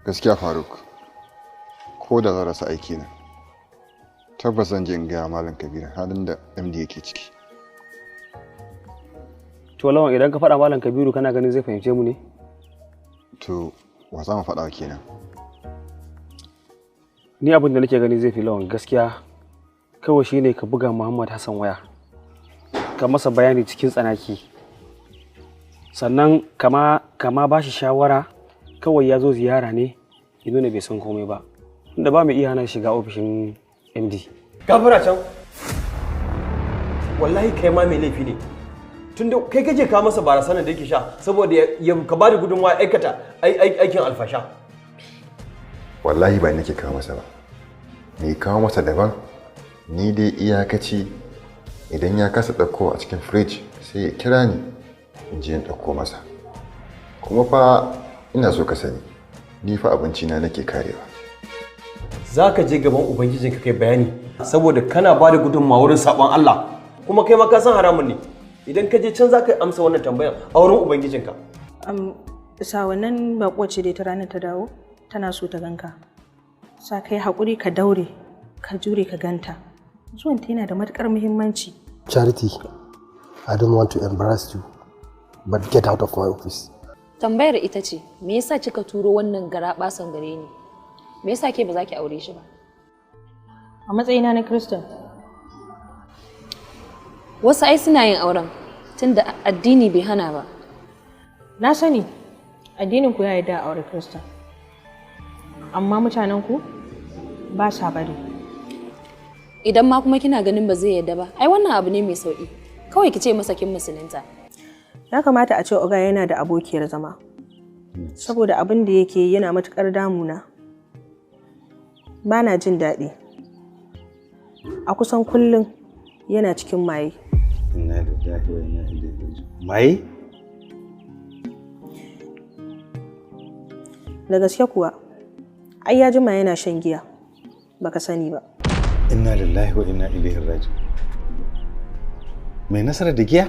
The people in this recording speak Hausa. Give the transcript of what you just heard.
Gaskiya Faruk, ko da zan rasa aiki na, tabbas zan je in gaya Malam Kabir halin da MD yake ciki. To Lawan, idan ka faɗa Malam Kabiru, kana ganin zai fahimce mu ne? To wa za mu faɗa kenan? Ni abin da nake gani zai fi, Lawan, gaskiya kawai shine ka buga Muhammad Hassan waya, ka masa bayani cikin tsanaki, sannan kama ba shi shawara kawai ya zo ziyara ne, ya nuna bai san komai ba, inda ba mu iya hana shiga ofishin MD. Gafara can! Wallahi kai ma mai laifi ne, tunda kai kake kawo masa barasanan da yake sha saboda ya ka bada gudunmawa aikata aikin alfasha. Wallahi ba nake kawo masa ba, mai kawo masa daban. Ni dai iyakaci idan ya kasa ɗauko a cikin firij, sai ya kira ni in je in ɗauko masa. Kuma fa ina so ka sani, ni fa abinci na nake karewa. Za ka je gaban Ubangijinka kai bayani, saboda kana ba da gudunmawa wurin saɓon Allah, kuma kai ma ka san haramun ne. Idan ka je can za ka amsa wannan tambayan a wurin Ubangijinka. Sa wannan baƙuwar ce dai ta ranar ta dawo, tana so ta ganka. Sa kai haƙuri, ka daure, ka jure ka ganta. Zuwanta yana da matuƙar muhimmanci. Charity, I don't want to embarrass you, but get out of my office. Tambayar ita ce, me yasa kika turo wannan garaɓasan gare ni? Me yasa ke ba za ki aure shi ba? A matsayina na Kiristan. Wasu ai suna yin auren, tunda addini bai hana ba. Na sani, addinin ku ya yarda a aure Kiristan. Amma mutanen ku ba sa bari. Idan ma kuma kina ganin ba zai yarda ba, ai wannan abu ne mai sauki. Kawai ki ce masa kin musulunta. Ya kamata a ce Oga yana da abokiyar zama. Saboda abin da yake yi yana matuƙar damuna. Ba na jin daɗi. A kusan kullum yana cikin maye. Inna lillahi wa inna ilaihi raji'un. Maye? Da gaske kuwa, ai ya jima yana shan giya. Baka sani ba. Inna lillahi wa inna ilaihi raji'un. Mai Nasara da giya?